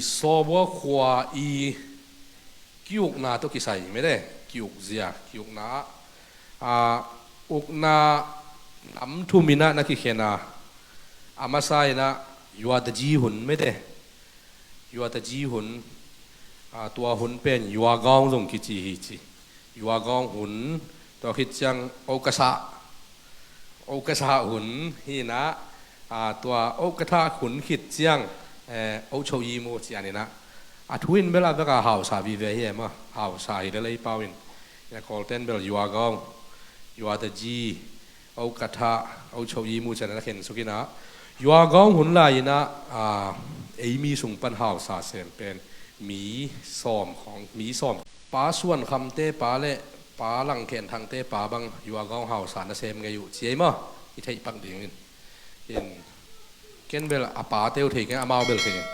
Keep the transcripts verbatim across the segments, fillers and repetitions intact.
Sawbua khua i ki-ukna tawh kisai mete, ki-ukzia, ki-ukna ah, a, ukna nam thum in ah na kikhen a, a masa in ah yuataji hun mete, yuataji hun, a, tua hun pen yuagaung zong kici hi ci. Yuagaung hun, tua khit ciang okasa, okasa hun hi in ah, a, tua okasa hun khit ciang, eh, ochoyimu cian in ah. A thu in bel a bek a hausa vive hi e maw, hausa hi lel ei pau in. Ina Kawlten bel yuagaung, yuataji, okasa, ochoyimu cian in a khen suk in ah. Yuagaung hun lai in ah, a, ei mi sung pan hausa sem pen mi sawm khawng, mi sawm. Pa Suan Khamte pa le Pa Lang Khen Thangte pa bang yuagaung hausa na sem ngei uh ci ei maw, i theih pak ding in. In, ken bel a pate uh thei keng, amau bel thei keng.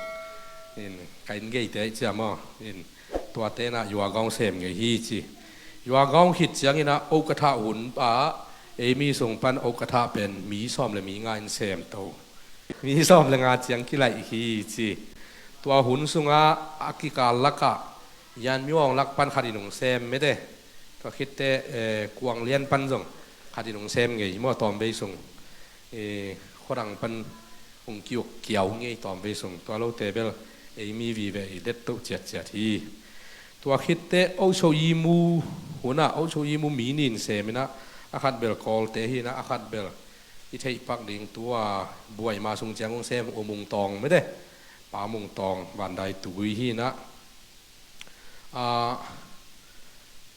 In, ka inn geite ih ciam aw. In, tuate in ah yuagaung sem ngei hi ci. Yuagaung khit ciang in ah okasa hun ah, ei mi sung pan okasa pen mi sawm le mi nga in sem to. Mi sawm le nga ciang kilaih hi ci. Tua hun sungah a kikal lakah Yan Myo Aung lak pan khat in hong sem mete. Tua khit teh, eh, Kuang Lian pan zong khat in hong sem ngei hi maw, tawmvei sung. Eh, khuadang pan hong ki-uk kiau ngei tawmvei sung. Tua lote bel ei mi vive i det toh ciatciat hi. Tua khit teh ochoyimu hun ah, ochoyimu mi nih in sem in ah, a khat bel Kawlte hi in ah, a khat bel i theih pak ding tua buai ma sung ciang hong sem U Mung Tawng mete. Pa Mung Tawng, Van Dai Tui hi in ah. A,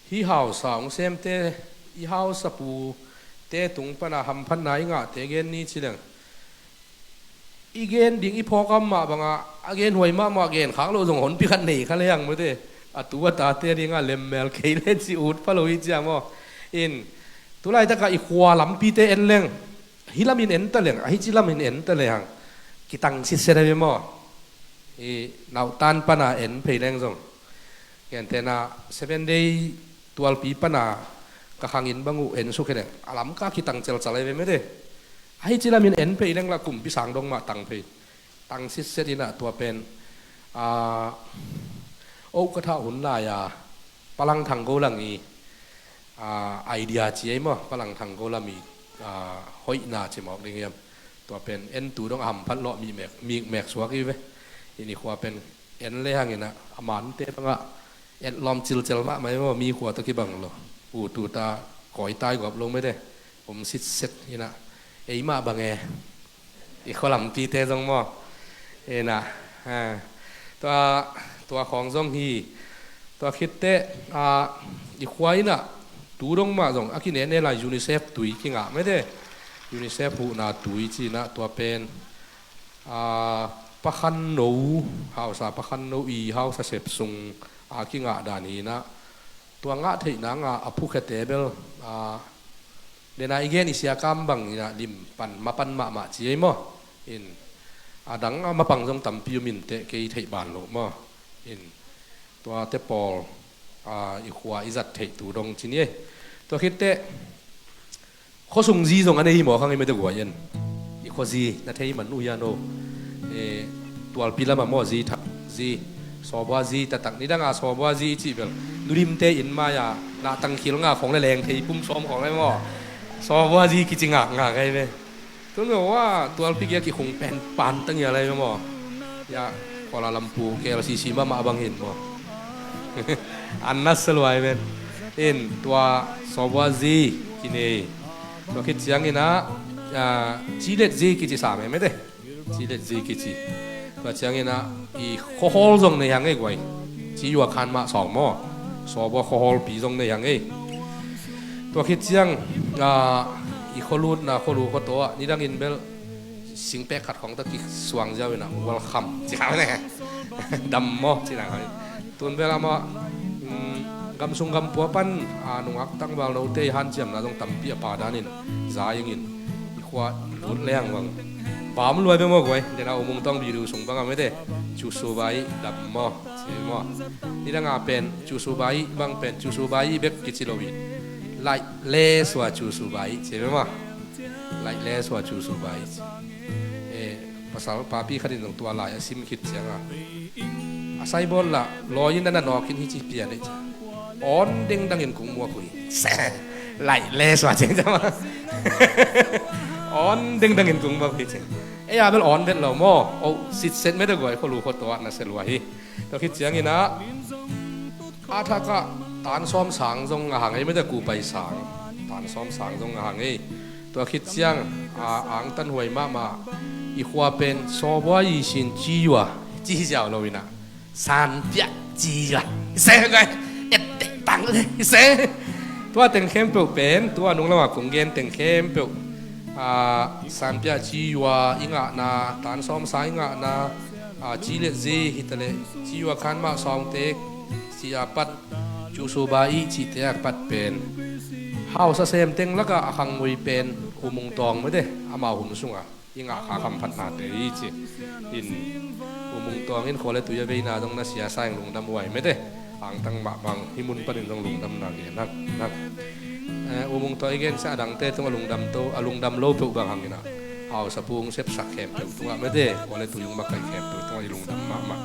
hih hausa hong semte, i hausa pute tung pan a hamphatna i ngahte gen ni ci leng, i gen ding i phawk a om mah bang a, a genhuai mahmah a genkhak loh zong honpi khat nei kha lehang mete. A tu a tate a ding a lemmel kei le ci ut pha lo hi ciam aw. In, tu laitak a i khua lampite en leng, hih lam in en ta leng, a hih ci lam in en ta lehang kitang sitset a ve maw. I nautan pan a en phei leng zong, gentehna Seven Day tualpi pan a ka khang inn bang uh en suk hi leng, a lamka kitang celcal a ve mete. A hih ci lam in en phei leng lah kumpi sang dong mah tang phei. Tang sitset in ah tua pen, a, okasa hun lai a Pa Lang Thang Go Lang i, a, idea ci ei maw, Pa Lang Thang Go Lang i, a, hoihna ci mawk ding hiam. Tua pen en tu dong a hamphat lawh mikmek, mikmek suak i ve. In i khua pen en lehang in ah, a mante bang ah, et lawm cilcel mahmah i maw, mi khua tawh kibang lo. U tuta kawi tai gawp lo mete. Om sitset in ah, ei mah bang e. I khua lampite zong maw. Ina, a, tua, tua khawng zong hi. Tua khit teh, a, i khua in ah tu dong mah zong a kinehne lai UNICEF tui kingah mete. UNICEF huhna tui ci in ah tua pen, a, Pa Khan No, hausa Pa Khan No i hausa sep sung a kingah dan hi in ah, tua ngah theihna nga a phukhete bel, a, dena i gen i siakam bang in ah lim pan, mapan mahmah ci ei maw. In, a dang a mapang zong tampi om in teh kei theih ban loh maw. In, tuate pawl, a, i khua i zat theih tu dong ci ni ei. Tua khit teh khuasung zi zong a nei hi maw, khang i mete guai en. I khua zi na thei man uh hian aw. Eh, tualpi lam a maw, zi thak zi, sawbua zi taktak, nidang a sawbua zi i cih bel, Nu Lim te inn mai a nahtang khil nga khawng le leng thei pum sawm khawng le maw, sawbua zi kici ngakngak ai ve. Tun maw, tualpi kia kikhung pen pan tang ia lai maw. Ia, Kuala Lumpur, K L C C mahmah bang hin maw. An na sa luai ven. In, tua sawbua zi kinei. Tua khit ciang in ah, a, cilet zi kici sa mete. Cilet zi kici. Tua ciang in ah, i khuahawl zong nei hang ei guai. Ci yua khan mah sawng maw. Sawbua khuahawlpi zong nei hang ei. Tua khit ciang, a, i khualutna, khualu khuataw ah, nidang in bel singpek khat khawng tawh kisuang ziau in ah, welcome ci kha ne. Dam maw ci na kha. Tun bel amah, um, gamsung gampua pan, a, nungak tangval note i hanciamna zong tampi a pa danin za ingin i khua lut leng bang. Bam luai bek maw guai, dena U Mung Tawng video sung bang a mete. Cusubai dam maw ci maw. Nidang a pen cusubai bang pen cusubai bek kici lo in, lai le sua cusubai ci maw. Lai le sua cusubai ci. Eh, pasal papi khat in zong tua lai a sim khit ciang a, Saibawl lah lawi in na nawkin hi ci pian hi ci. Awn dengdangin kung muak uh hi. Laih le sua cing cama. Awn dengdangin kung muak uh hi ci. Ei a bel awn vet lo maw. O sitset mete guai khualu khuataw ah na se lua hi. Tua khit ciangin ah a thakah tan sawm sang zong a hang ei mete kupai sang. Tan sawm sang zong a hang ei. Tua khit ciang a angtan huai mahmah i khua pen sawbua i sin ci yua ci ziau lo inah. Sanpiah ci yua. Se ngai. Etteh tang le se. Tua teng khempeuh pen tua nung lamah kong gen teng khempeuh. Sanpiah ci yua i ngahna, tan sawm sang i ngahna, ci le zi hitaleh ci yua khan mah sawngte ci a pat, cu suba i cihte a pat pen hausa sem teng lakah a khangmui pen U Mung Tawng mete amau hun sungah i ngah kha khamphatnate hi ci. In U Mung Tawng in khua le tui a veina zong na sia sa in lungdam huai mete. Angtang mah bang hi mun panin zong lungdamna gen hak hak. U Mung Tawng i gen sa a dangte tung a lungdam to a lungdam lo peuh bang hanginah hausa pung sepsak khempeuh tungah mete khua le tui ung makai khempeuh tungah i lungdam mahmah.